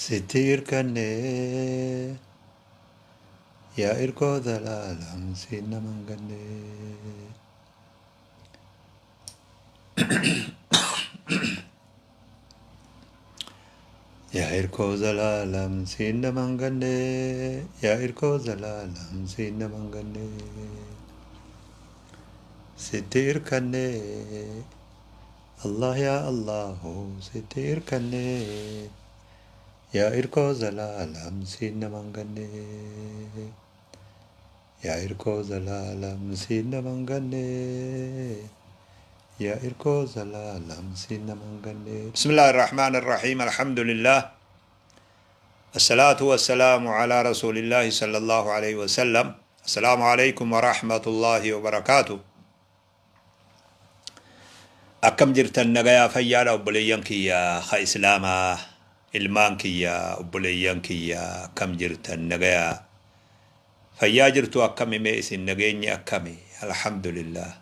Sitti irkanne yaa irkoo zalaalam siin naman ganne. Yaa irkoo zalaalam siin naman ganne yaa irkoo zalaalam siin naman ganne. Sitti irkanne Allah yaa Allahu sitti irkanne yaa irkoo zalaalam siin naman ganne. Yaa irkoo zalaalam siin naman ganne yaa irkoo zalaalam siin naman ganne. بسم الله الرحمن الرحيم الحمد لله الصلاة والسلام على رسول الله صلى الله عليه وسلم السلام عليكم ورحمة الله وبركاته. Akkam jirtan? Nagayaa, fayyaadha? Obboleeyyan kiyya ka islaamaa, ilmaan kiyya, obboleeyyan kiyya, akkam jirtan? Nagayaa, fayyaa jirtu? Akkami mee isin nageenyi akkami? Alhamdulillah,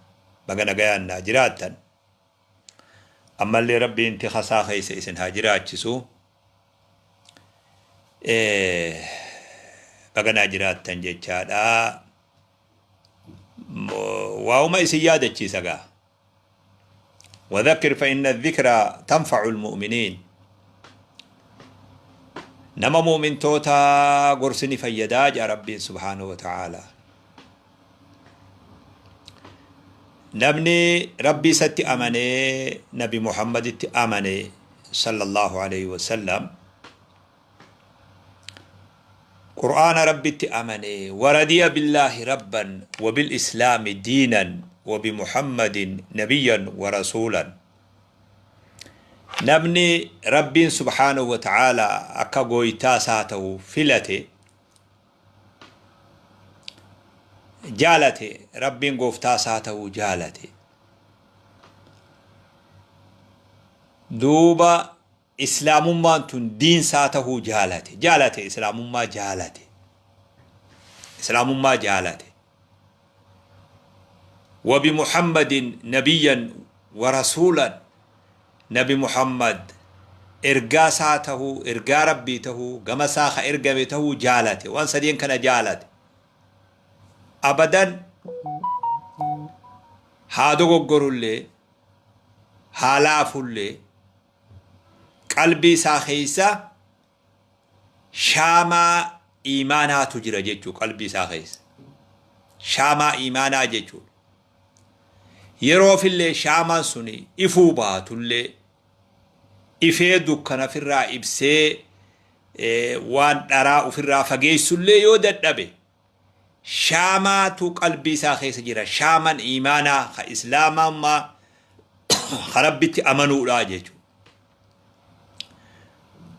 baga nagayaan naa jiraattan. Ammallee Rabbiin tikasaa keessa isin haa jiraachisu. Baga naa jiraattan jechaadha. Waa'uma isin yaadachiisa gaa. وذكر فإن الذكرى تنفع المؤمنين. Nama mu'mintoota gorsini fayyadaa jaa Rabbiin subhaanahu wa ta'ala. Namni Rabbii isatti amanee Nabi Muhammaditti amane sallallahu alayhi wa sallam, Qur'aana Rabbitti amane, waradiya billaahi rabban wa bil islaami diinan wa bi Muhammadin nabiyyan wa rasuulan, namni Rabbiin subhaanahu wa ta'ala akka gooytaa isaa ta'u filate, jaalate, Rabbiin gooftaa isaa ta'uu jaalate, duuba islaamummaan tun diinsaa tahuu jaalate, jaalate, islaamummaa jaalate, islaamummaa jaalate, wa bimuhammadin nabiyyan wa rasuulan, Nabi Muhammad ergaa isaa tahuu, ergaa Rabbii tahuu, gama isaa ka ergame tahuu jaalate, waan sadeen kana jaalate, abadan haa dogoggorullee haa laafullee, qalbii isaa keessa shaamaa iimaanaatu jira jechuu. Qalbii isaa keessa shaamaa iimaanaa jechuudha. Yeroofillee shaamaan suni ifuu baatullee, ifee dukkana ofirraa ibsee waan dharaa ofirraa fageessullee yoo dadhabe, shaamaatu qalbii isaa keessa jira. Shaaman iimaanaa ka islaamummaa, ka Rabbitti amanuudha jechuudha.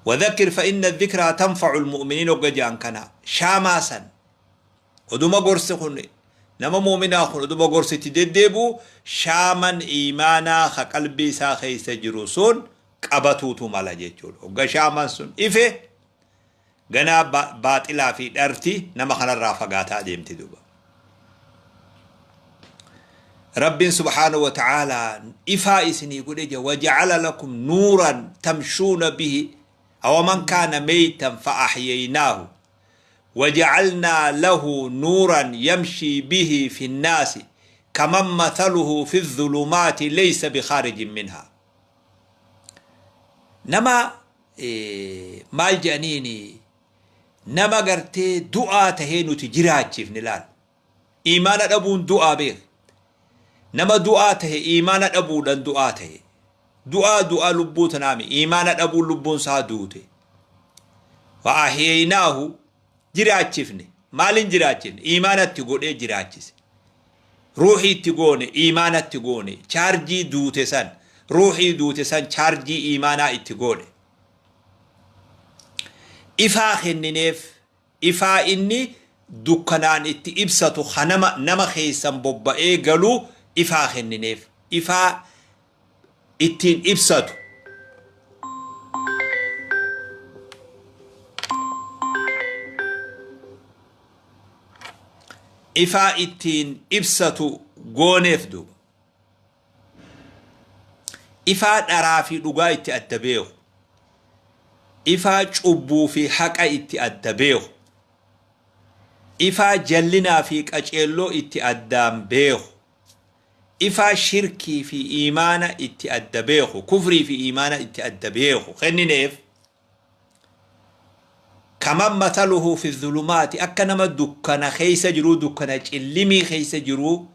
وذكر فإن الذكرى تنفع المؤمنين hogga jaan kana, shaamaa san oduma gorsi kun nama mu'minaa kun oduma gorsitti deddeebi'u, shaaman iimaanaa ka qalbii isaa keessa jiru sun qabatuutu mala jechuudha. Hogga shaaman sun ife, ganaa baaxilaa fi dharti nama kanarraa fagaataa deemti duuba. Rabbiin subhaanahu wa ta'aalaa ifaa isinii godhe jira. Waja'ala lakum nuuran tamshuuna bihi awaman kaana meeytan fa'ahyaynaahu waja'alnaa lahu nuuran yamshii bihi fi nnaasi kaman mathaluhu fi dhulumaati laysa bikhaarijin minhaa. Nama maal jedhaniini, nama gartee du'aa tahee nuti jiraachifne. Laal, iimaana dhabuun du'aa beek. Nama du'aa tahe, iimaana dhabuudhan du'aa tahe, du'aa du'aa lubbuu tanaami, iimaana dhabuun lubbuun isaa duute, wa ahyeynaahu, jiraachifne. Maalin jiraachifne? Iimaanatti godhee jiraachise. Ruuhii itti goone, iimaanatti goone, chaarjii duute san, ruuhii duute san chaarjii iimaanaa itti goone. Ifaa kennineef, ifaa inni dukkanaan itti ibsatu, ka nama keessan bobba'ee galu ifaa kennineef, ifaa ittiin ibsatu. Ifaa ittiin ibsatu gooneef duuba. Ifaa dharaa fi dhugaa itti adda beeku. Ifaa cubbuu fi haqa itti adda beeku. Ifaa jallinaa fi qaceelloo itti addaan beeku. Ifaa shirkii fi iimaana itti adda beeku, kufrii fi iimaana itti adda beeku kennineef. Kaman mathaluhu fi dhulumaati, akka nama dukkana keessa jiruu, dukkana cillimii keessa jiruu,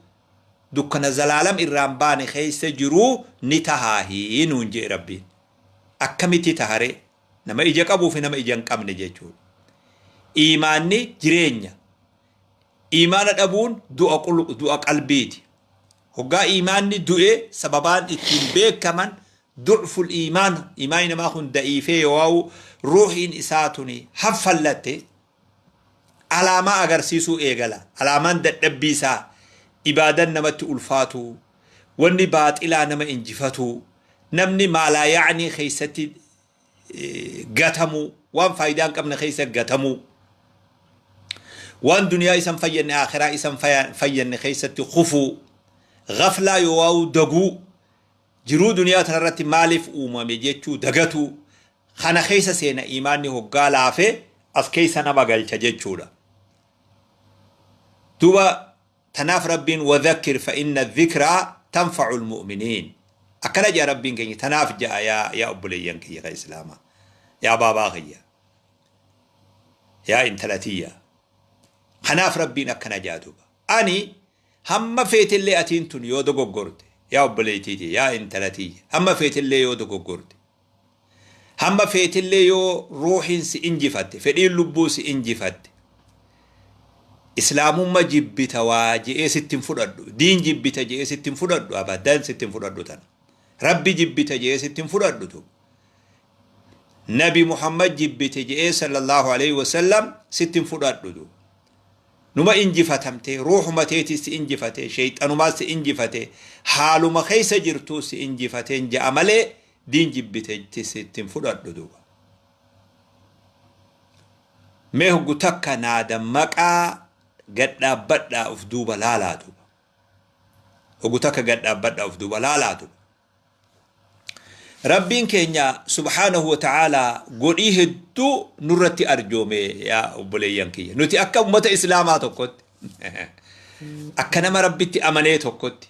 dukkana zalaalam irraa hin baane keessa jiruu ni tahaahii nuun je'e Rabbiin. Akkamitti taharee? Nama ija qabuu fi nama ija hin qabne jechuudha. Iimaanni jireenya. Iimaana dhabuun du'a du'a qalbiiti. Hoggaa iimaanni du'e sababaan ittiin beekaman du'ful iimaan, iimaanni namaa kun da'iifee yoo'u ruuhiin isaa tuni haffallatte alaamaa agarsiisuu eegala. Alaamaan dadhabbii isaa ibaadan namatti ulfaatu, wanni baaxilaa nama injifatu, namni maalaa ya'anii keessatti gatamuu, waan faayidaa hin qabne keessa gatamuu, waan duniyaa isan fayyanne akhiraa isan fayyanne keessatti kufuu, gaflaa yoo'u daguu, jiruu duniyaa tanarratti maaliif uumame jechuu dagatuu, kana keessa seena. Imaanni hoggaa laafe as keessa nama galcha jechuudha. Duuba tanaaf Rabbiin "Wadhakkir fa inna dhikraa tanfa'u lmu'miniin" akkana jedha Rabbiin keenya. Tanaaf ja'a, yaa obboleeyyan kiyya ka Islaamaa, yaa baabaa kiyya, yaa intala tiyya, kanaaf Rabbiin akkana ja'a. Duuba ani hamma feetillee atiin tun yoo dogoggorte, yaa obboleeytiiti, yaa intala tiyya, hamma feetillee yoo dogoggorte, hamma feetillee yoo ruuhiin si injifatte, fedhiin lubbuu si injifatte, Islaamumma jibbita waa je'ee sitti hin fudhadhu, diin jibbita je'ee sitti hin fudhadhu, abadan sitti hin fudhadhu tana. Rabbi jibbita je'ee sitti hin fudhadhu tu. Nabi Muhammad jibbite je'ee sallallahu alaihi wasallam sitti hin fudhadhu tu. Numa injifatamte, ruuhuma teetis si injifate, sheeyxanumaas si injifate, haaluma keessa jirtuu si injifateen ja'a malee diin jibbite sitti hin fudhadhu duuba. Mee hoggu takka naa dammaqaa, gad dhaabbadhaa, uf duuba laalaa duuba. Hoggu takka gad dhaabbadhaa, uf duuba laalaa duuba. Rabbiin keenya subhaanahu wa ta'aalaa godhii hedduu nurratti arjoome, yaa obboleeyyan kiyya. Nuti akka ummata Islaamaa tokkotti, akka nama Rabbitti amanee tokkotti,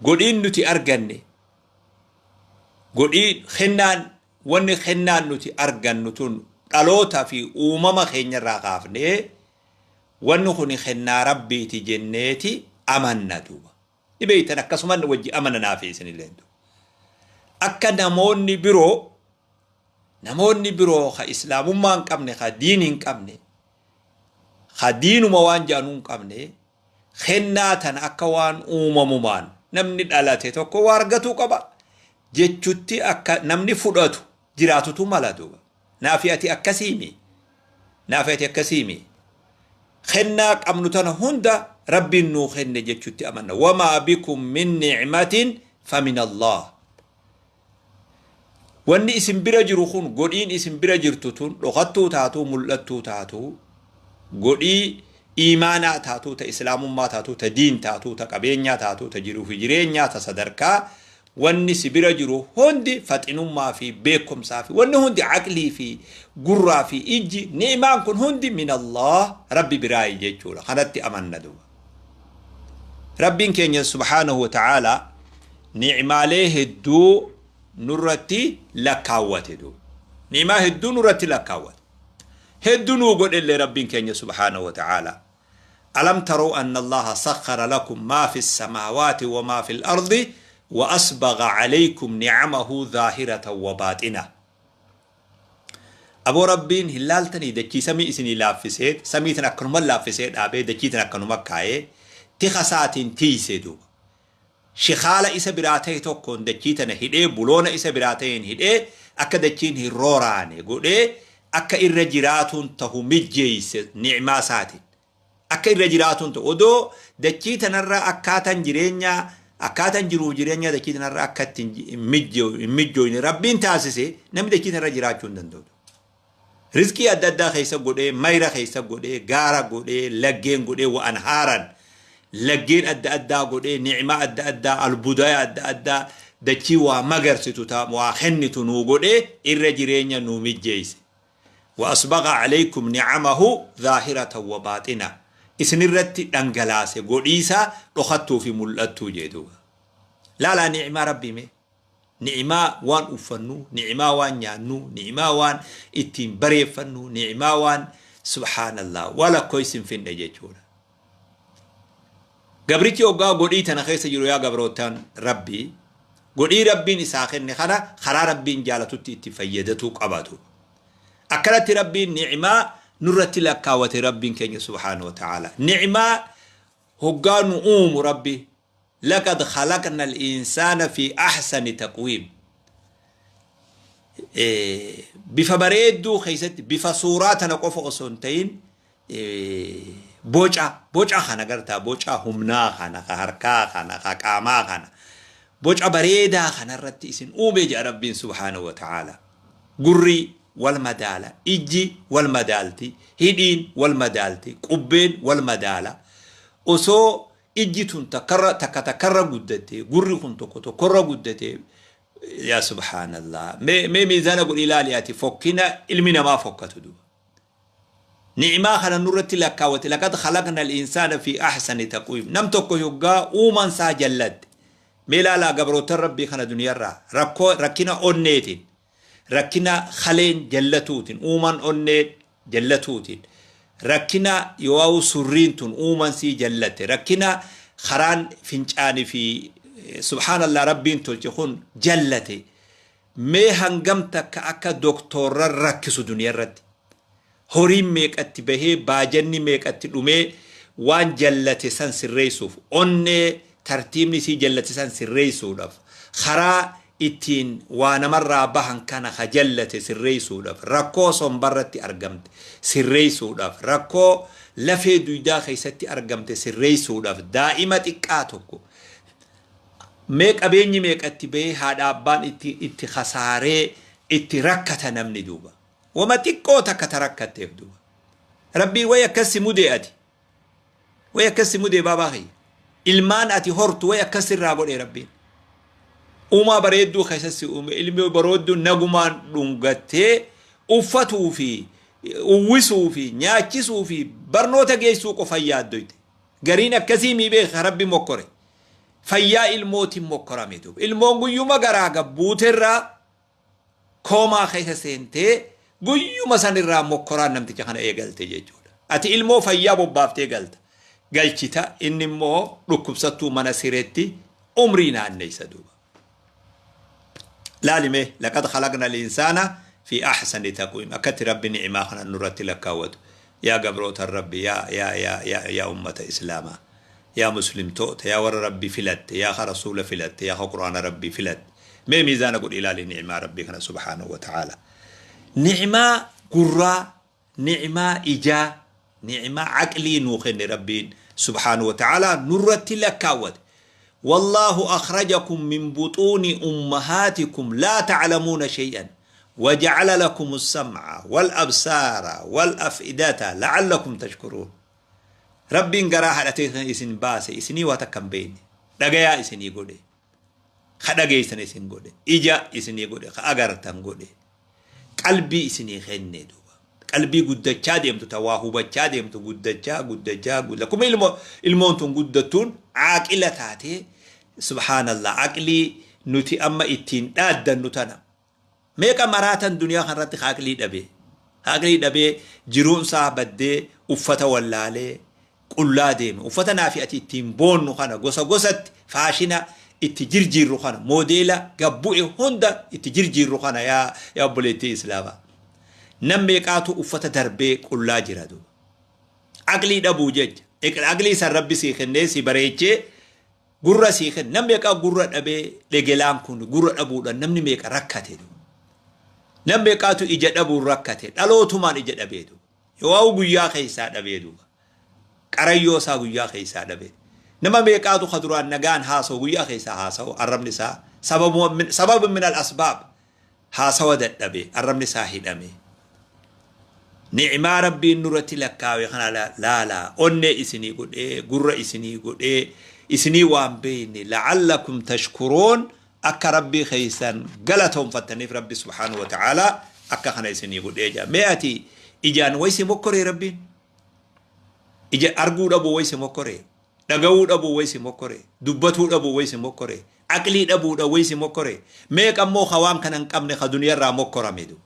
godhiin nuti arganne, godhii kennaan, wanni kennaan nuti argannu tun dhaloota fi uumama keenyarraa kaafnee wanni kun kennaa Rabbiiti jenneeti amanna duuba. Ni beeytan, akkasuman wajji amananaa fi isinilleen akka namoonni biroo ka Islaamummaa hin qabne, ka diin hin qabne, ka diinuma waan jedhanuu hin qabne, kennaa tana akka waan uumamumaan namni dhalate tokko waa argatuu qaba jechutti akka namni fudhatu jiraatutu mala duuba. Naafi ati akkasiimi. Naafi ati akkasiimi. Kennaa qabnu tana hunda Rabbiin nuu kenne jechutti amanna. "Wamaa bikum min ni'matin famin Allah." Wanni isin bira jiru kun, godhiin isin bira jirtu tun, dhokattuu taatuu mul'attuu taatuu, godhii iimaanaa taatuu, ta Islaamummaa taatuu, ta diin taatuu, ta qabeenyaa taatuu, ta jiruu fi jireenyaa, ta sadarkaa, wanni si bira jiru hundi, faxinummaa fi beekumsaa fi wanni hundi, aqlii fi gurraa fi ijji, ni'imaan kun hundi min Allah, Rabbi biraayi jechuudha. Kanatti amanna duuba. Rabbiin keenya subhaanahu wa ta'aalaa ni'imaalee hedduu nurratti lakkaawwate duuba. Ni'imaa hedduu nurratti lakkaawwate. Hedduu nuu godhellee Rabbiin keenya subhaanahu wa ta'aalaa. "Alam taraw anna Allaha sakhkhara lakum maa fi samaawaati wa maa fi al-ardi wa asbagha alaykum ni'amahu zaahiratan wa baaxina." Aboo, Rabbiin hin laaltanii dachii samii isinii laaffisee, samii tan akkanuma laaffisee dhaabee, dachii tan akkanuma kaayee tika isaatiin tiisee duuba. Shikaala isa biraa ta'e tokkoon dachii tana hidhee, buloona isa biraa ta'een hidhee, akka dachiin hin rooraane godhee, akka irra jiraatuun tahu mijjeeyse ni'maa isaatiin. Akka irra jiraatuun ta'u odoo dachii tanarra akkaataan jireenyaa, akkaataan jiruuf jireenyaa dachii tanarra akka itti hin mijjooyne Rabbiin taasise, namni dachii tanarra jiraachuu hin danda'u. Rizqii adda addaa keessa godhee, mayra keessa godhee, gaara godhee, laggeen godhee, wa'an haaran laggeen adda addaa godhee, ni'maa adda addaa, albuudaa adda addaa, dachii waa magarsitu ta waa kennitu nuu godhee irra jireenya nuu mijjeeyse. Wa asbagha alaykum ni'amahu zaahiratan wa baaxina. Isinirratti dhangalaase godhiisa dhokattuu fi mul'attuu jee duuba. Laalaa ni'imaa Rabbii mee. Ni'imaa waan uffannu, ni'imaa waan nyaannu, ni'imaa waan ittiin bareeffannu, ni'imaa waan subhaanallah waa lakkoofsi hin finne jechuudha. Gabrichi hoggaa godhii tana keessa jiru yaa gabroottan Rabbii, godhii Rabbiin isaa kenne kana karaa Rabbiin jaalatutti itti fayyadatuu qabatu. Akkanatti Rabbiin ni'imaa nurratti lakkaawate Rabbiin keenya subhaanahu wa ta'ala. Ni'imaa hoggaa nu uumu Rabbi laqad khalaqna al-insaana fi ahsani taqwiim. Bifa bareedduu keessatti bifa suuraa tana qofa osoo hin ta'in boca boca kana gartaa boca humnaa kana ka harkaa kana ka qaamaa kana boca bareedaa kana irratti isin uume jedha Rabbiin subhaanahu wa ta'ala. Gurri wal madaala, ijji wal madaalti, hidhiin wal madaalti, qubbeen wal madaala. Osoo ijji tun takkarra takka takkarra guddatte, gurri kun tokko tokkorra guddate, yaa subhaanallah. Mee mee miizaana godhi ilaali ati fokkina ilmi namaa fokkatu duba. Ni'imaa kana nurratti lakkaawwate laqad khalaqna al-insaana fi ahsani taqwiim. Nam tokko yoggaa uumaan isaa jallatte. Mee ilaalaa gabroottan Rabbii kana duniyarraa rakkoo rakkina onneetiin rakkina kaleen jallatuutiin uumaan onnee jallatuutiin rakkina yoo surriin tun uumaan sii jallatte rakkina karaan fincaanii fi subhaanallah Rabbiin tolche kun jallate. Mee hangam takka akka doktoorran rakkisu duniyarratti. Horiin meeqatti bahee baajanni meeqatti dhumee waan jallate san sirreessuuf onnee tartiibni isii jallate san sirreessuudhaaf karaa ittiin waa namarraa bahan kana ka jallate sirreessuudhaaf rakkoo sombarratti argamte sirreessuudhaaf rakkoo lafee duydaa keessatti argamte sirreessuudhaaf daa'ima xiqqaa tokko mee qabeenyi meeqatti bahee haadha abbaan itti itti kasaaree itti rakkata namni duuba. Wama xiqqoo takka ta rakkatteef duuba. Rabbiin way akkas si mudee ati. Way akkas si mudee baabaa kiyya. Ilmaan ati hortu way akkas sirraa godhee Rabbiin. Uumaa bareedduu keessa si uume ilmi bareedduu nagumaan dhungattee uffatuu fi uwwisuu fi nyaachisuu fi barnoota geessuu qofa yaaddoyte. Gariin akkasii mii beeka Rabbi mokkore. Fayyaa ilmootiin mokkorame duuba. Ilmoon guyyuma garaa gabbuuterraa koomaa keessa seentee guyyuma sanirraa mokkoraan namticha kana eegalte jechuudha. Ati ilmoo fayyaa bobbaaftee galta. Galchita inni immoo dhukkubsattuu mana sireetti umrii naanneessa duuba. Laali mee laqad khalaqna al-insaana fi ahsani taqwiim akkatti Rabbi ni'imaa kana nurratti lakkaawwatu. Yaa gabrootan Rabbi yaa yaa yaa yaa yaa ummata islaamaa yaa muslimtoota yaa warra Rabbi filatte yaa ka rasuula filatte yaa ka qur'aana Rabbi filatte mee miizaana godhi ilaali ni'imaa Rabbii kana subhaanahu wa ta'aala. Ni'imaa gurraa, ni'imaa ijaa, ni'imaa aqlii nuu kenne Rabbiin subhaanahu wa ta'aala nurratti lakkaawwate. Wallaahu akhrajakum min buxuuni ummahaatikum laa ta'lamuuna shay'an waja'ala lakum as-sam'a wal absaara wal af'idata la'allakum tashkuruun. Rabbiin garaa haadha teessan isin baase isinii waa takka hin beekne dhagayaa isinii godhe ka dhageessan isin godhe ija isinii godhe ka agartan godhe qalbii isinii kenne duuba qalbii guddachaa deemtu ta waa hubachaa deemtu guddachaa guddachaa gudda kuma ilmo ilmoon tun guddattuun caaqila taatee subhaanallah aqlii nuti amma ittiin dhaaddannu tana Meeqa maraatan duniyaa kanarratti ka aqlii dhabee. Ka aqlii dhabee jiruun isaa baddee uffata wallaalee qullaa deeme. Uffata naa fi ati ittiin boonnu kana gosa gosatti faashina itti jirjiirru kana moodeela gabbu'e hunda itti jirjiirru kana yaa yaa obboleettii islaamaa. Nam meeqaatu uffata darbee qullaa jira duuba. Aqlii dhabuu jecha. Aqlii san rabbi sii kennee si bareechee Gurra sii kenne. Nam meeqaa gurra dhabee dhegelaan kun gurra dhabuudhaan namni meeqa rakkate duuba. Nam meeqaatu ija dhabuun rakkate dhalootumaan ija dhabee duuba. Yoo guyyaa keessaa dhabee duuba. Qarayyoo isaa guyyaa keessaa dhabee. Nama meeqaatu ka duraan nagaan haasa'u guyyaa keessaa haasa'u arrabni isaa sababa min al asbaab haasawa dadhabe arrabni isaa hidhame. Ni'maa Rabbiin nurratti lakkaawe kana laalaa onnee isinii godhee gurra isinii godhee isinii waan beeyne la'allakum tashkuruun. Akka Rabbii keessan galatoonfattaniif Rabbi subhaanahu wa ta'aalaa akka kana isinii godhee jira. Mee ati ijaan way si mokkoree Rabbiin? Ija arguu dhabuu way si mokkoree? Dhaga'uu dhabuu way si mokkoree? Dubbatuu dhabuu way si mokkoree? Aqlii dhabuudha way si mokkoree? Meeqa immoo ka waan kana hin qabne ka duniyarraa mokkorame du.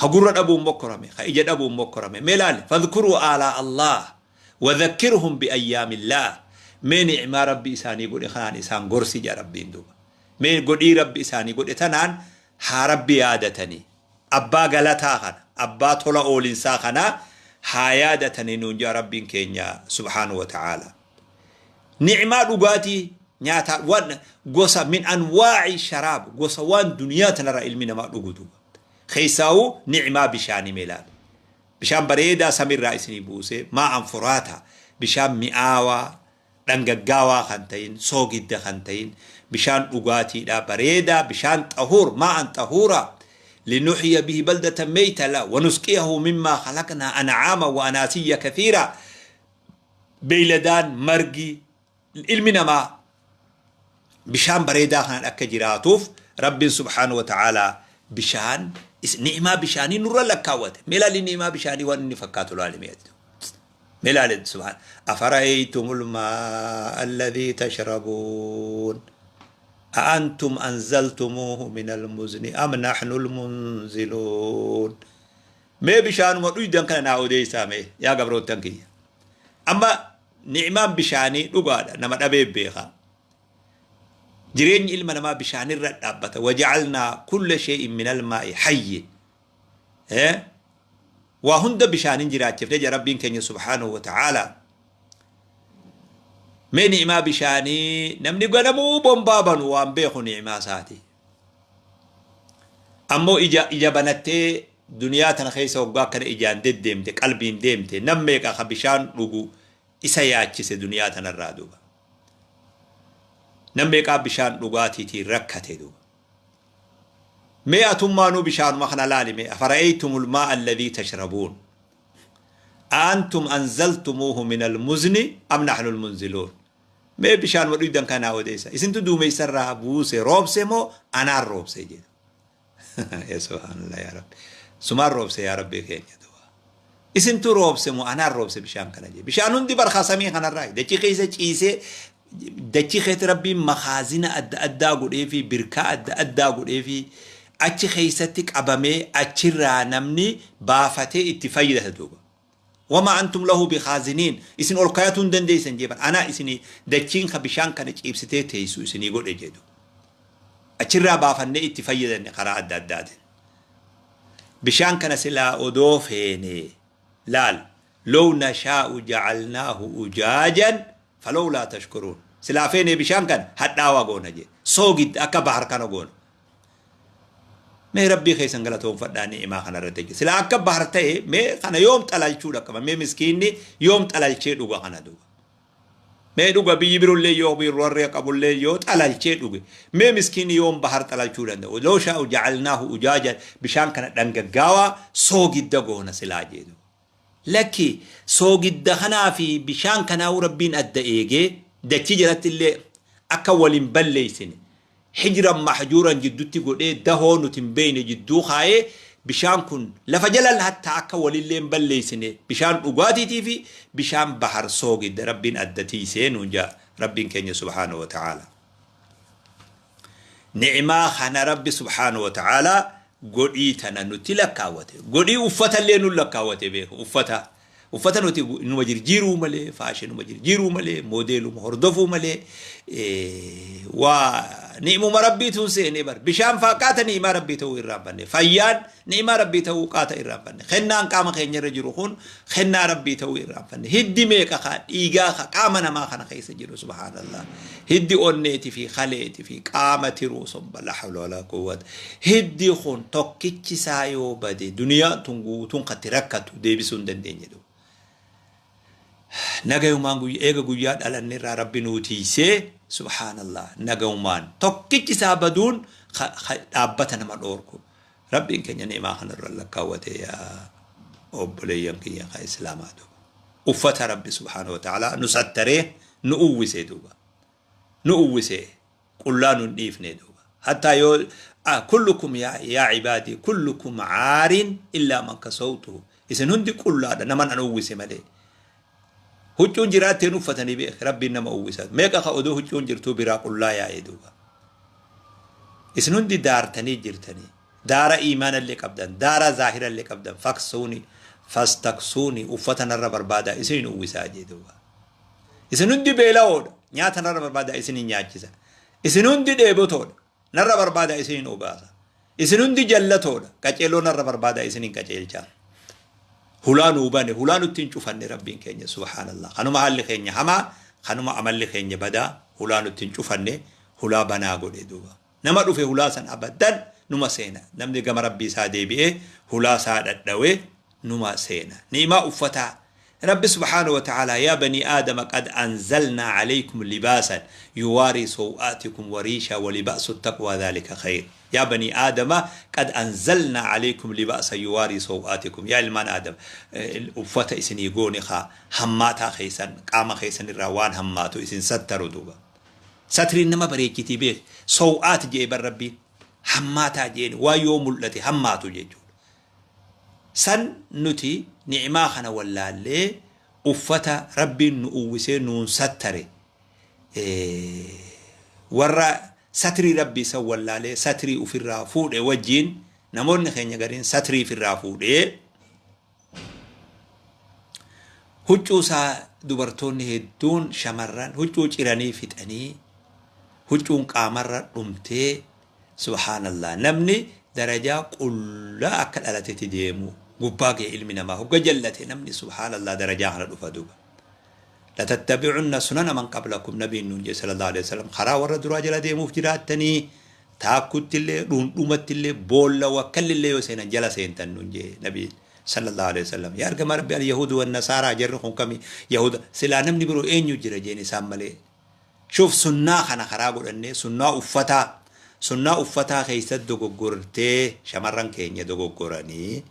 Ka gurra dhabuun mokkorame, ka ija dhabuun mokkorame. Mee laali, fadhkuruu aalaa Allaah wa dhakkirhum bi ayyaamillaah. Mee ni'maa Rabbi isaanii godhe kanaan isaan gorsi jedha Rabbiin duuba. Mee godhii Rabbi isaanii godhe tanaan haa Rabbi yaadatanii. Abbaa galataa kana, abbaa tola oolinsaa kana haa yaadatanii nuun jedha Rabbiin keenya subhaanahu wa ta'aala. Ni'maa dhugaatii, nyaataa, waan gosa min anwaa'i sharaab, gosa waan duniyaa tanarraa ilmi namaa dhugu duuba. Keessaawuu ni'maa bishaanii mee laali. Bishaan bareedaa samiirraa isinii buusee maa'an furaata, bishaan mi'aawaa, dhangaggaawaa kan ta'in, soogidda kan ta'in, bishaan dhugaatiidha bareedaa, bishaan xahuur, maa'an xahuura. Linuhyiya bihi baldatan meyta la wanusqiyahu mimmaa khalaqnaa an'aama wa anaasiyya kathiira. Beeyladaan, margi, ilmi namaa bishaan bareedaa kanaan akka jiraatuuf Rabbiin subhaanahu wa ta'aalaa bishaan ni'imaa bishaanii nurra lakkaawwate. Mee laali ni'imaa bishaanii waan inni fakkaatu laali mee ati. Mee laali subhaan. Afara'aytumul maa'a alladhii tashrabuun. A'antum anzaltumuuhu minal muzni am nahnul munziluun. Mee bishaanuma dhuydan kana naa odeessaa mee yaa gabroottan kiyya. Amma ni'maan bishaanii dhugaadha nama dhabee beeka. Jireenyi ilma namaa bishaanirra dhaabbata. Waja'alnaa kulla shay'in minal maa'i hayyin. Waa hunda bishaanin jiraachifne jedha Rabbiin keenya subhaanahu wa ta'aala. Mee ni'maa bishaanii namni ganamuu bombaa banu waan beeku ni'maa isaati. Ammoo ija ija banattee duniyaa tana keessa hoggaa akkana ijaan deddeemte qalbiin deemte nam meeqa ka bishaan dhugu isa yaachise duniyaa tanarraa duuba. Nam meeqaa bishaan dhugaatiitiin rakkate duuba. Mee atummaanuu bishaanuma kana laali mee afara'aytumul maa'a alladhii tashrabuun aantum anzaltumuuhu minal muzni am nahnul munziluun. Mee bishaanuma dhuydan kana naa odeessa. Isintu duumeysa irraa buuse roobse moo anaan roobse jedha. Ya subhaanallah yaa Rabbi. Sumaan roobse yaa Rabbii keenya duuba. Isintu roobse moo anaan roobse bishaan kana jedhe. Bishaan hundi barkaa samii kanarraa dachii keessa ciisee dachii keessa Rabbiin makaazina adda addaa godhee fi birkaa adda addaa godhee fi achi keessatti qabamee achirraa namni baafatee itti fayyadata duuba. Wamaa antum lahu bikhaaziniin, isin ol kayatuu hin dandeessan jee bar, anaa isinii dachiin ka bishaan kana ciibsitee teessu isinii godhe jee duuba. Achirraa baafannee itti fayyadanne karaa adda addaatiin. Bishaan kana silaa odoo feene laal low nashaa'u ja'alnaahu ujaajan falowlaa tashkuruun. Silaa feene bishaan kana hadhaawaa goona jee. Soogidda akka bahar kana goona. Mee Rabbii keessan galatoomfadhaa ni'imaa kana irratti jechuudha. Silaa akka bahar ta'e mee kana yoom xalalchuu dhaqqaba? Mee miskiinni yoom xalalchee dhuga kana duuba? Mee dhuga biyyi birollee yoo warri qabullee yoo xalalchee dhuge mee miskiinni yoom bahar xalalchuu danda'u? Loo shaa'u ja'alnaahu ujaajan bishaan kana dhangaggaawaa soogidda goona silaa jedhu. Lakki soogidda kanaa fi bishaan kanaa'uu Rabbiin adda eegee dachii jalatti illee akka wal hin balleessine hijran mahjuuran jiddutti godhee dahoo nuti hin beekne jidduu kaayee bishaan kun lafa jala hattaa akka walillee hin balleessine bishaan dhugaatiitii fi bishaan bahar soogidda Rabbiin adda tiisee nuun jaa Rabbiin keenya subhaanahu wa ta'aala. Ni'maa kana Rabbi subhaanahu wa ta'aalaa godhii tana nutti lakkaawwate. Godhii uffatallee nu lakkaawwate beeku uffata. Uffata nuti numa jirjiiruu malee, faashinuma jirjiiruu malee, moodeeluma hordofuu malee, waa ni'imuma Rabbiituun seenee bar. Bishaan faa qaata ni'imaa Rabbii ta'uu irraanfanne. Fayyaan ni'imaa Rabbii ta'uu qaata irraanfanne. Kennaan qaama keenya irra jiru kun kennaa Rabbii ta'uu irraanfanne. Hiddi meeqa kaa dhiigaa ka qaama namaa kana keessa jiru subhaanallah. Hiddi onneeti fi kaleeti fi qaama tiruu somba la hawla wala quwwata. Hiddi kun tokkichi isaa yoo bade duniyaan tun guutuun katti rakkatu deebisuu hin dandeenye duuba. Nagayumaan guyya eega guyyaa dhalanne irraa Rabbi nuu tiysee subhaanallah nagayumaan tokkichi isaa baduun ka dhaabbata nama dhoorku. Rabbiin keenya ni'imaa kana irra lakkaawwate yaa obboleeyyan kiyya ka islaamaa duuba. Uffata Rabbi subhaanahu wa ta'aalaa nu sattaree nu uwwise duuba. Nu uwwise. Qullaa nun dhiifne duuba. Hattaa yoo kullukum yaa ibaadii kullukum caariin illaa man kasawtuhu. Isin hundi qullaadha naman an uwwise malee. Huccuun jiraatteen uffatanii beek Rabbiin nama uwwisa. Meeqa ka odoo huccuun jirtuu biraa qullaa yaa'e duuba. Isin hundi daartanii jirtanii. Daara iimaanallee qabdan, daara zaahirallee qabdan faksuuni fastaksuuni uffata narra barbaadaa isinin uwwisaa jee duuba. Isin hundi beela'oodha, nyaata narra barbaadaa isinin nyaachisa. Isin hundi dheebotoodha, narra barbaadaa isinin obaasa. Isin hundi jallatoodha, qaceeloo narra barbaadaa isinin qaceelcha. Hulaa nuu bane, hulaa nutti hin cufanne Rabbiin keenya subhaanallah. Kanuma haalli keenya hamaa, kanuma amalli keenya badaa, hulaa nutti hin cufanne, hulaa banaa godhe duuba. Nama dhufe hulaa san abadan numa seena. Namni gama Rabbii isaa deebi'ee hulaa isaa dhadhawe numa seena. Ni'maa uffataa Rabbi subhaanahu wa ta'aalaa yaa banii aadama qad anzalnaa alaykum libaasan yuwaarii saw'aatikum wa riishaa wa libaasu taqwaa dhaalika khayr. Yaa banii aadama qad anzalnaa alaykum libaasan yuwaarii saw'aatikum. Yaa ilmaan aadam uffata isinii goone kaa hammaataa keessan qaama keessan irraa waan hammaatu isin sattaru duuba. Satriin nama bareechitii beeki. Saw'aat je'e bar Rabbiin. Hammaataa je'een waan yoo mul'ate hammaatu jechuudha. San nuti ni'maa kana wallaallee uffata Rabbiin nu uwwisee nuun sattare warra satrii Rabbii san wallaalee satrii ufirraa fuudhe wajjiin namoonni keenya gariin satrii ifirraa fuudhee Huccuu isaa dubartoonni hedduun shamarran huccuu ciranii fixanii huccuun qaamarra dhumtee subhaanallah namni darajaa qullaa akka dhalatetti deemu gubbaa ga'e ilmi namaa hogga jallate namni subhaanallah darajaa kana dhufa duuba. Latattabi'unna sunana man qablakum nabiin nuun jedhe sallallahu alaihi wasallam karaa warra duraa jala deemuuf jiraattanii Taakkuttillee, dhuundhumattillee, boolla wakkallillee yoo seenan jala seentan nuun jee nabiin sallallahu alaihi wasallam. Yaa ergamaa Rabbi al-yahuudu wan nasaaraa jarri kun kami yahuuda silaa namni biroo eenyu jira jeen isaan malee. Shuuf sunnaa kana karaa godhannee sunnaa uffataa sunnaa uffataa keessa dogoggortee shamarran keenya dogoggoranii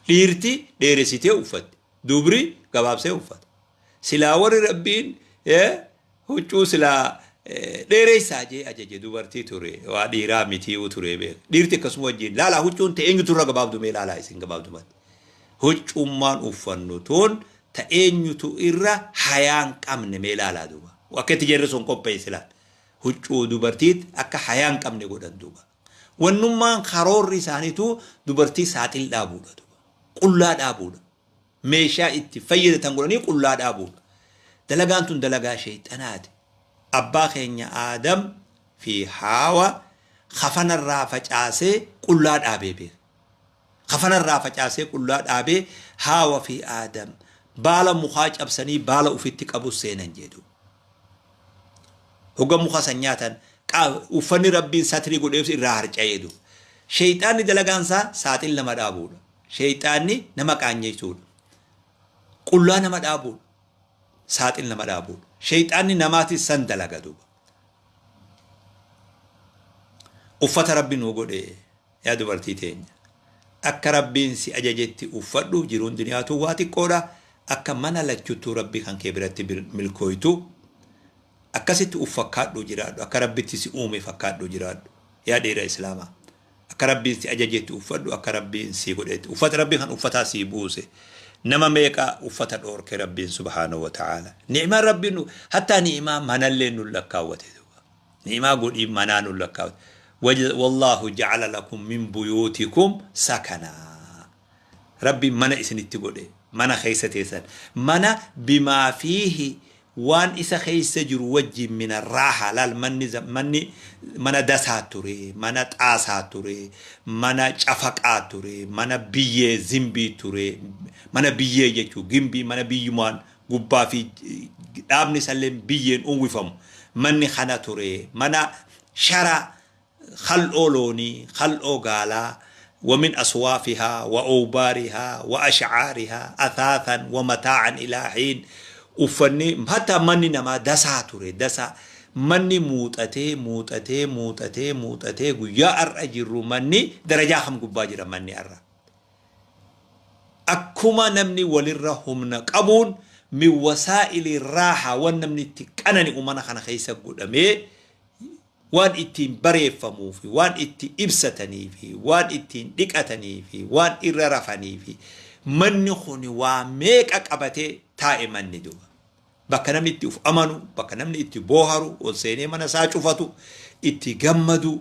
dhiirti dheeresitee uffatti dubri gabaabsee uffata. Silaa warri Rabbiin huccuu silaa dheereessaa jee ajaje dubartii ture waa dhiiraa mitii'uu ture beek dhiirti akkasuma wajjin laalaa huccuun ta eenyutu irra gabaabdu mee laalaa isin gabaabdumatti huccuummaan uffannu tun ta eenyutu irra hayaan qabne mee laalaa duuba akka itti jarri sun qopheessi laal huccuu dubartiit akka hayaan qabne godhan duuba wannummaan karoorri isaaniitu dubartii saaxil dhaabuudha duuba qullaa dhaabuudha meeshaa itti fayyadatan godhanii qullaa dhaabuudha. Dalagaan tun dalagaa sheyxanaati. Abbaa keenya Aadam fi Haawa kafanarraa facaasee qullaa dhaabee beeka. Kafanarraa facaasee qullaa dhaabee Haawa fi Aadam baala mukaa cabsanii baala ufitti qabu seenan jedhu. Hogga muka san nyaatan uffanni Rabbiin satrii godheef irraa harca'ee duuba. Sheyxaanni dalagaan isaa saaxil nama dhaabuudha. Sheyxaanni nama qaanyeessuudha. Qullaa nama dhaabuudha. Saaxil nama dhaabuudha. Sheyxaanni namaatis san dalaga duuba. Uffata Rabbi nuu godhe yaa dubartii teenya. Akka Rabbiin si ajajetti uffadhu jiruun duniyaatuu waa xiqqoodha. Akka mana lachuttuu Rabbi kan kee biratti milkooytu akkasitti uf fakkaadhuu jiraadhu. Akka Rabbitti si uume fakkaadhuu jiraadhu. Yaa dhiira Islaamaa. Akka Rabbiin si ajajetti uffadhu akka Rabbiin sii godhetti uffata Rabbiin kan uffataa sii buuse nama meeqa uffata dhoorke Rabbiin subhaanahu wa ta'aala ni'maa Rabbiin nu hattaa ni'maa manallee nu lakkaawwate duuba ni'maa godhii manaa nu lakkaawwate wallaahu ja'ala lakum min buyuutikum sakanaa Rabbiin mana isinitti godhe mana keessa teessan mana bimaa fiihi waan isa keessa jiru wajjin mina raaha laal manni manni mana dasaa ture mana xaasaa ture mana cafaqaa ture mana biyyee zimbii ture mana biyyee jechuu gimbii mana biyyumaan gubbaa fi dhaabni isallee biyyeen uwwifamu manni kana ture mana shara khal'oo loonii, khal'oo gaalaa, wa min aswaafihaa, wa awbaarihaa, wa ash'aarihaa, athaathan wa mataa'an ilaa hiin, uffanni, hattaa manni namaa dasaa ture, dasaa, manni muuxatee, muuxatee, muuxatee, muuxatee, guyyaa ar'a jirru manni darajaa kam gubbaa jira manni ar'a? Akkuma namni walirra humna qabuun min wasaa'ili raahaa, wan namni itti qanani'u mana kana keessa godhamee, Waan ittiin bareeffamuu fi waan itti ibsatanii fi waan ittiin dhiqatanii fi waan irra rafanii fi manni kun waa meeqa qabatee taa'e manni duuba. Bakka namni itti uf amanu, bakka namni itti booharu, ol seenee mana isaa cufatu, itti gammadu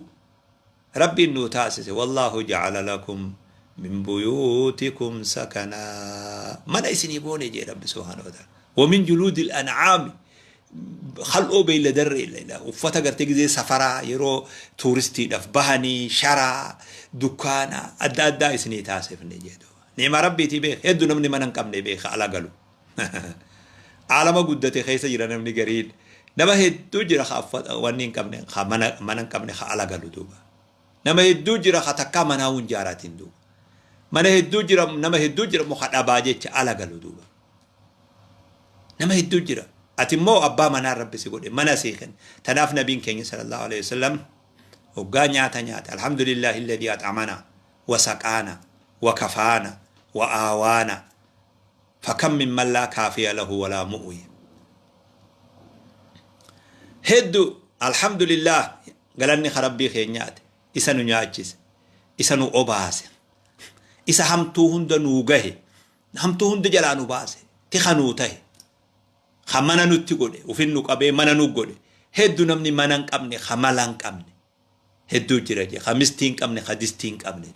Rabbiin nuu taasise. Wallaahu ja'ala lakum min buyuutikum sakanaa. Mana isinii goone jee Rabbi subhaanahu wa ta'ala. Wa min juluudil an'aami kal'oo beeyladarree ila uffata gartee gizee safaraa yeroo tuuristiidhaaf bahanii sharaa dukkaana adda addaa isinii taasifne jee duuba. Ni'ima Rabbiitii beek hedduu namni mana hin qabne beeka ala galu. Aalama guddate keessa jira namni gariin. Nama hedduu jira ka wanni hin qabne ka mana mana hin qabne ka ala galu duuba. Nama hedduu jira ka takkaa manaa hin jaaratin duuba. Mana hedduu jira nama hedduu jira immoo ka dhabaa jecha ala galu duuba. Nama hedduu jira. Ati immoo abbaa manaa rabbi si godhe mana sii kenne. Tanaaf nabiin keenya sallallahu alaihi wasallam hoggaa nyaata nyaate alhamdulillahi alladhi at'amana wa saqaana wa kafaana wa aawaana fakam min man laa kaafiya lahu walaa mu'wi. Heddu alhamdulillah galanni ka rabbii keenyaati. Isa nu nyaachise. Isa nu obaase. Isa hamtuu hunda nuu gahe. Hamtuu hunda jalaa nu baase. Tika nuu tahe. Ka mana nutti godhe. Ufin nu qabee mana nu godhe. Heddu namni mana hin qabne ka mala hin qabne. Hedduu jira jee. Ka mistii hin qabne ka distii hin qabne.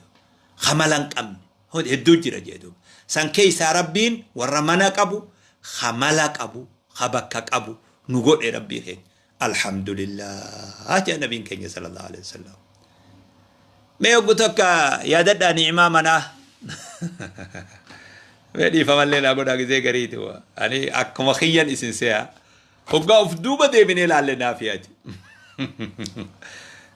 Ka mala hin qabne. Hedduu jira jee duuba. San keessaa Rabbiin warra mana qabu, ka mala qabu, ka bakka qabu nu godhe Rabbii keenya. Alhamdulillah jee nabiin keenya sallallahu alaihi wasallam. Mee oggu takka yaadadhaa ni'imaa manaa. Mee dhiifamallee naa godhaa gizee gariiti. Ani akkuma kiyyan isin se'a. Hoggaa of duuba deebinee laalle naafi ati.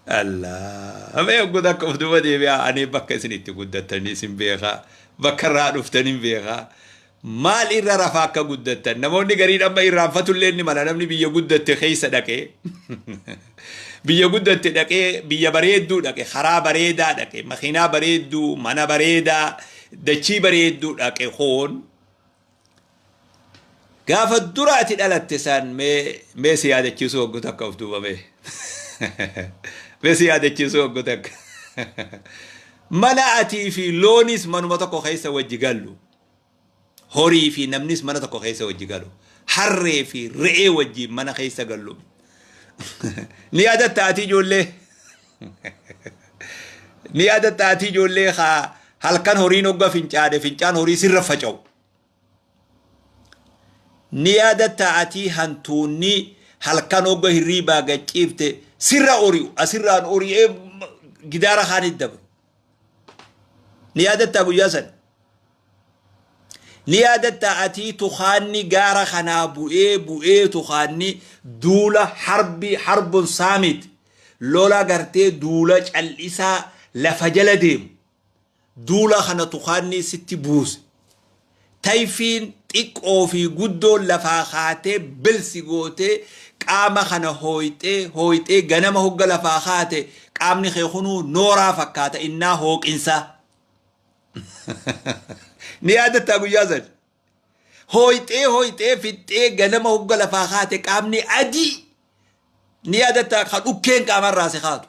Allah. Mee hoggu takka of duuba deebi'aa ani bakka isin itti guddattanii isin beekaa. Bakka irraa dhuftanii beekaa. Maal irra rafaa akka guddattan namoonni gariin amma irraanfatullee ni mala namni biyya guddatte keessa dhaqee biyya guddatte dhaqee biyya bareedduu dhaqe karaa bareedaa dhaqe makiinaa bareedduu mana bareedaa dachii bareedduu dhaqe hoon Gaafa dura ati dhalatte san mee mee si yaadachiisuu hoggu takka of duuba mee. Mee si yaadachiisuu hoggu takka. Mana atii fi loonis manuma tokko keessa wajji gallu. Horii fi namnis mana tokko keessa wajji galu. Harree fi re'ee wajjiin mana keessa gallu. Ni yaadatta ati ijoollee? Ni yaadatta ati ijoollee haa halkan horiin hogga fincaane fincaan horii sirra faca'u. Ni yaadatta ati hantuunni halkan hogga hirriibaa gad ciifte sirra ori'u asirraan ori'ee gidaara kaanitti dabru. Ni yaadattaa guyyaa san? Ni yaadattaa atii tukaanni gaara kanaa bu'ee bu'ee tukaanni duula harbi harbun saamit lola gartee duula cal'isaa lafa jala deemu duula kana tukaanni sitti buuse tayfiin xiqqoo fi guddoon lafaa kaatee bilsi gootee qaama kana hooyxee hooyxee ganama hogga lafaa kaate qaamni kee kunuu nooraa fakkaata innaa hooqinsaa. Ni yaadattaa guyyaa san? Hooyxee hooyxee fixxee ganama hogga lafaa kaate qaamni adii ni yaadattaa ka dhukkeen qaamarraa si kaatu.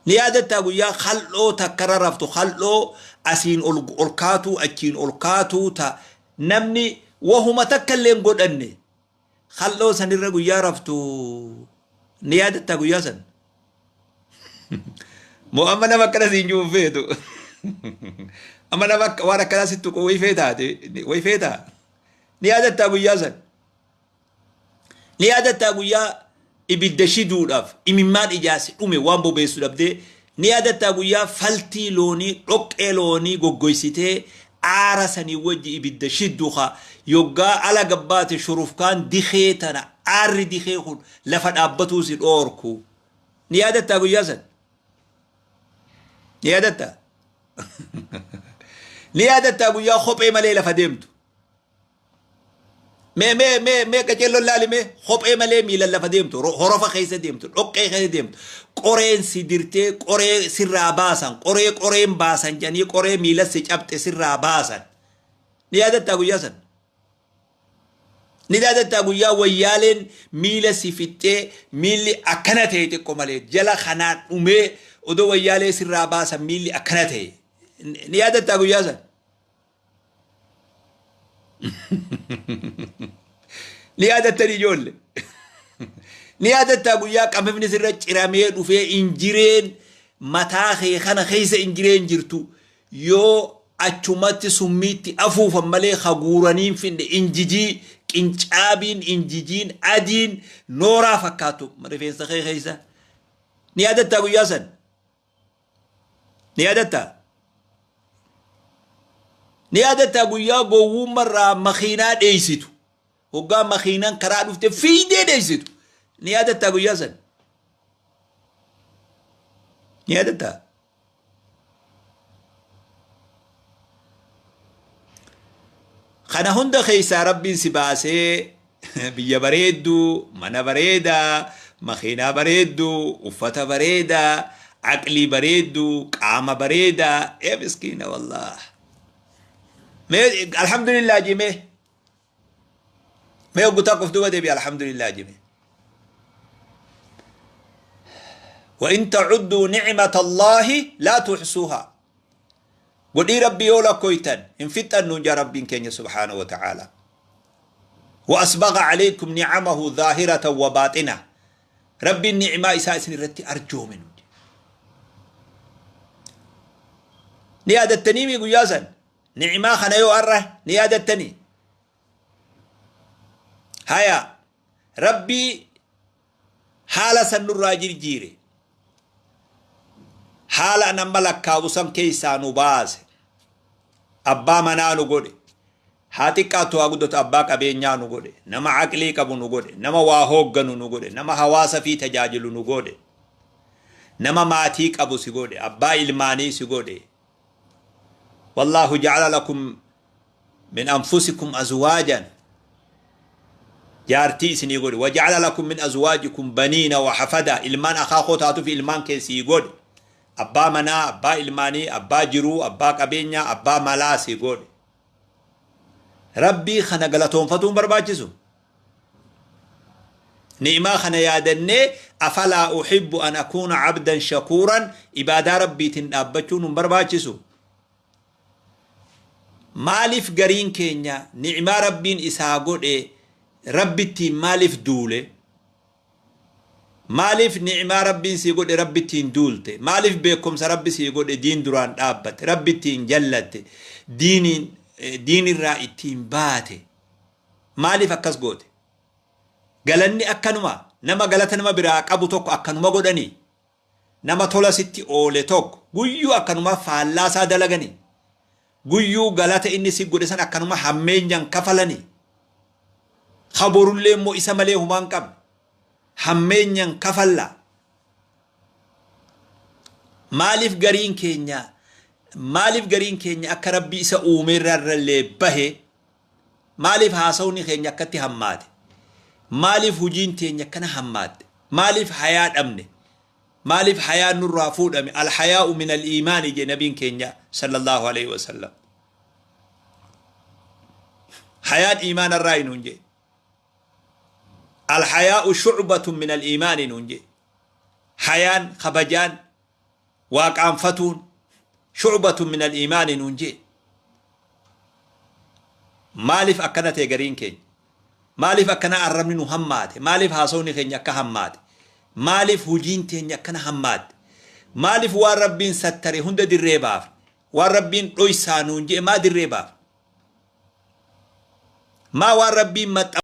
Ni yaadattaa guyyaa kal'oo takkarra raftu kal'oo asiin ol ol kaatuu achiin ol kaatuu ta namni wahuma takka illee hin godhanne kal'oo sanirra guyyaa raftu ni yaadattaa guyyaa san. Moo amma nama akkana siin jiru feetu. Amma nama waan akkanaa sitti tuqu wayi feetaati wayi feetaa. Ni yaadattaa guyyaa san. Ni yaadattaa guyyaa ibidda shiduudhaaf imimmaan ijaa si dhume waan bobeessu dhabdee ni yaadattaa guyyaa faltii loonii dhoqqee loonii goggoysitee aara sanii wajji ibidda shiddu ka yoggaa ala gabbaate shurufkaan dikee tana aarri dikee kun lafa dhaabbatuu si dhoorku ni yaadattaa guyyaa san ni yaadattaa ni yaadattaa guyyaa kophee malee lafa deemtu Mee mee mee mee qaceelloon laali mee kophee malee miilan lafa deemtu horofa keessa deemtu dhoqqee keessa deemtu qoreen si dirtee qoree sirraa baasan qoree qoreen baasan jedhanii qoree miila si cabxe sirraa baasan ni yaadattaa guyyaa san. Ni yaadattaa guyyaa wayyaaleen miila si fixxee miilli akkana ta'e xiqqo malee jala kanaan dhumee odoo wayyaalee sirraa baasan miilli akkana ta'e. Ni yaadattaa guyyaa san? Ni yaadattan ijoolle? Ni yaadattaa guyyaa qamifni sirra ciramee dhufee injireen mataa kee kana keessa injireen jirtu yoo achumatti summiitti afuufan malee ka guuranii hin finne injijii qincaabiin injijiin adiin nooraa fakkaattu rifeensa kee keessa. Ni yaadattaa guyyaa san? Ni yaadattaa? Ni yaadattaa guyyaa gowwummarraa makiinaa dheeysitu? Hoggaa makiinaan karaa dhufte fiiydee dheeysitu. Ni yaadattaa guyyaa san? Ni yaadattaa? Kana hunda keessaa Rabbiin si baasee biyya bareedduu, mana bareedaa, makiinaa bareedduu, uffata bareedaa, aqlii bareedduu, qaama bareedaa. Ee miskiina wallaah. Mee alhamdulillah jimee. Mee hoggu takka of duuba deebi alhamdulillah jimee. وإن تعدوا نعمة الله لا تحصوها godhii Rabbi yoo lakkoytan hin fixxan nuun jaa Rabbiin keenya subhaanahu wa ta'aalaa. Wa asbagha alaykum ni'amahu zaahiratan wa baaxina. Rabbiin ni'imaa isaa isin irratti arjoome nuun jaa. Ni yaadattanii mii guyyaa san? Ni'imaa kana yoo har'a ni yaadattanii? Haya Rabbii haala san nurraa jirjiire. Haala an amma lakkaawu san keessaa nu baase. Abbaa manaa nu godhe. Haa xiqqaattu haa guddatu abbaa qabeenyaa nu godhe. Nama aqlii qabu nu godhe. Nama waa hoogganu nu godhe. Nama hawaasa fi tajaajilu nu godhe. Nama maatii qabu si godhe. Abbaa ilmaanii si godhe. Wallaahu ja'ala lakum min anfusikum azwaajan jaartii isinii godhe waja'ala lakum min azwaajikum baniina wa hafada ilmaan akaakoo taatuuf ilmaan kee sii godhe abbaa manaa abbaa ilmaanii abbaa jiruu abbaa qabeenyaa abbaa malaa sii godhe Rabbii kana galatoonfatuun barbaachisu ni'imaa kana yaadannee afalaa uhibbu an akuuna abdan shakuuran ibaadaa rabbiitiin dhaabbachuun hin barbaachisu. Maaliif gariin keenya ni'maa Rabbiin isaa godhe Rabbittiin maaliif duule? Maaliif ni'maa Rabbiin sii godhe Rabbittiin duulte? Maaliif beekkomsa Rabbi sii godhe diin duraan dhaabbatte? Rabbittiin jallatte? Diiniin diinirraa ittiin baate? Maaliif akkas goote? Galanni akkanuma nama galata nama biraa qabu tokko akkanuma godhanii? Nama tola sitti oole tokko guyyuu akkanuma faallaa isaa dalaganii? Guyyuu galata inni si godhe san akkanuma hammeenyaan kafalanii? Ka borullee immoo isa malee humaa hin qabne hammeenyaan kafallaa? Maaliif gariin keenya maaliif gariin keenya akka Rabbi isa uumeerraa irrallee bahe Maaliif haasawni keenya akkatti hammaate? Maaliif hujiin teenya akkana hammaatte? Maaliif hayaa dhabne? Maaliif hayaan nurraa fuudhame? Al-hayaa'u min al-iimaani jee nabiin keenya sallallahu alaihi wasallam. Hayaan iimaana irraa nuun jee. Al-hayaa'u shu'batun min al-iimaani nuun jee. Hayaan kabajaan waa qaanfatuun shu'batun min al-iimaani nuun jee. Maaliif akkana ta'e gariin keenya? Maaliif akkana arrabni nu hammaate? Maaliif haasawni keenya akka hammaate? Maaliif hujiin teenya akkana hammaatte? Maaliif waan Rabbiin sattare hunda dirree baafne? Waan Rabbiin dhoysaa nuun je'e maa dirree baafne? Maa waan Rabbiin maxxa